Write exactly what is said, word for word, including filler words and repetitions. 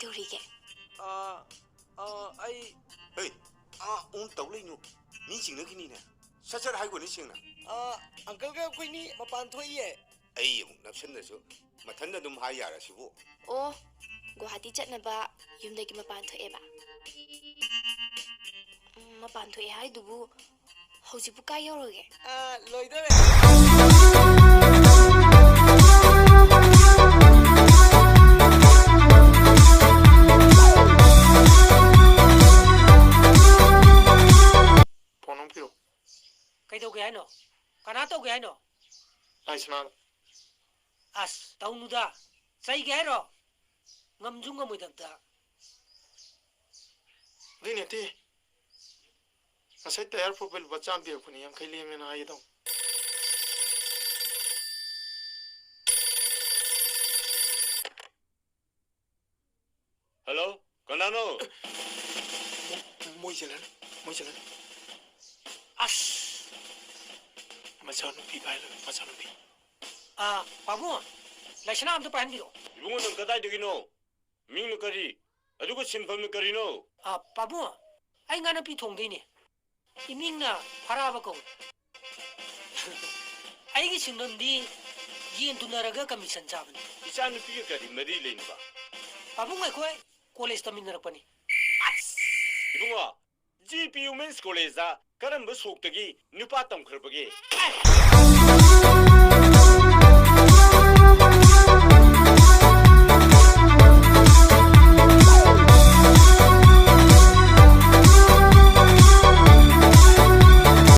ꯇꯧꯔꯤꯒꯦ? ꯑꯥ, ꯑꯥ, ꯑꯩ ꯍꯦ, ꯑꯥ, ꯎꯝ ꯇꯧ ꯂꯩꯅꯨ꯫ ꯃꯤ ꯆꯤꯡꯅꯈꯤꯅꯤꯅꯦ꯫ ꯁꯠ ꯁꯠ ꯍꯥꯏꯈꯣꯅꯦ ꯁꯦꯡꯅ꯫ ꯑꯥ, ꯑꯪꯀꯜꯒ ꯑꯩꯈꯣꯏꯅꯤ ꯃꯄꯥꯟ ꯊꯣꯛꯏꯌꯦ꯫ ꯑꯩ ꯑꯃꯨꯛ ꯅꯞꯁꯟꯅꯁꯨ ꯃꯊꯟꯗ ꯑꯗꯨꯝ ꯍꯥꯏ ꯌꯥꯔꯁꯤꯕꯨ꯫ ꯑꯣ, ꯒꯨꯋꯥꯍꯥꯇꯤ ꯆꯠꯅꯕ ꯌꯨꯝꯗꯒꯤ ꯃꯄꯥꯟ ꯊꯣꯛꯑꯦꯕ? ꯎꯝ, ꯃꯄꯥꯟ ꯊꯣꯛꯑꯦ ꯍꯥꯏꯗꯨꯕꯨ ꯍꯧꯖꯤꯛꯄꯨ ꯀꯥꯏ ꯌꯧꯔꯒꯦ? ꯑꯥ, ꯂꯣꯏꯗꯣꯔꯦ꯫ ꯐꯣꯟ ꯑꯃ ꯄꯤꯔꯛꯑꯣ꯫ ꯀꯩꯗꯧꯒꯦ ꯍꯥꯏꯅꯣ? ꯀꯅꯥ ꯇꯧꯒꯦ ꯍꯥꯏꯅꯣ? ꯂꯥꯏꯁꯅꯥꯗ꯫ ꯑꯁ, ꯇꯧꯅꯨꯗ꯫ ꯆꯩꯒꯦ ꯍꯥꯏꯔꯣ? ꯉꯝꯁꯨ ꯉꯝꯃꯣꯏꯗꯕꯗ꯫ ꯑꯗꯨꯏ ꯅꯠꯇꯦ꯫ ꯉꯁꯥꯏ ꯇꯌꯥꯔ ꯐꯨꯕ ꯂꯨꯄꯥ ꯆꯥꯝꯃ ꯄꯤꯔꯛꯄꯅꯤ, ꯌꯥꯡꯈꯩ ꯂꯦꯝꯃꯦꯅ ꯍꯥꯏꯒꯦ ꯇꯧꯅꯤ꯫ ꯍꯜꯂꯣ, ꯀꯅꯥꯅꯣ? ꯃꯣꯏ ꯆꯦꯜꯍꯜꯂꯨ, ꯃꯣꯏ ꯆꯦꯜꯍꯜꯂꯨ꯫ ꯑꯁ! ꯃꯆꯥꯅꯨꯄꯤ ꯄꯥꯏꯍꯜꯂꯨ, ꯃꯆꯥꯅꯨꯄꯤ꯫ ꯑꯥ, ꯄꯥꯕꯨꯡ, ꯂꯥꯏꯁꯅꯥ ꯑꯝꯇ ꯄꯥꯏꯍꯟꯕꯤꯔꯛꯑꯣ꯫ ꯏꯕꯨꯡꯉꯣ, ꯅꯪ ꯀꯗꯥꯏꯗꯒꯤꯅꯣ? ꯃꯤꯡꯅ ꯀꯔꯤ? ꯑꯗꯨꯒ ꯁꯤꯟꯐꯝꯅ ꯀꯔꯤꯅꯣ? ꯑꯥ, ꯄꯥꯕꯨꯡ, ꯑꯩ ꯉꯥ ꯅꯨꯄꯤ ꯊꯣꯡꯗꯣꯏꯅꯦ꯫ ꯏꯃꯤꯡꯅ ꯐꯔꯥꯕ ꯀꯧꯏ꯫ ꯑꯩꯒꯤ ꯁꯤꯟꯐꯝꯗꯤ ꯌꯦꯟ ꯇꯨꯅꯔꯒ ꯀꯃꯤꯁꯟ ꯆꯥꯕꯅꯤ꯫ ꯏꯆꯥꯅꯨꯄꯤꯒ ꯀꯔꯤ ꯃꯔꯤ ꯂꯩꯅꯕ? ꯄꯥꯕꯨꯡ, ꯑꯩꯈꯣꯏ ꯀꯣꯂꯦꯖ ꯇꯝꯃꯤꯟꯅꯔꯛꯄꯅꯤ꯫ ꯑꯁ! ꯏꯕꯨꯡꯉꯣ, ꯖꯤ ꯄꯤ ꯋꯨꯃꯦꯟꯁ ꯀꯣꯂꯦꯖꯇ ꯀꯔꯝꯕ ꯁꯣꯛꯇꯒꯤ ꯅꯨꯄꯥ ꯇꯝꯈ꯭ꯔꯕꯒꯦ?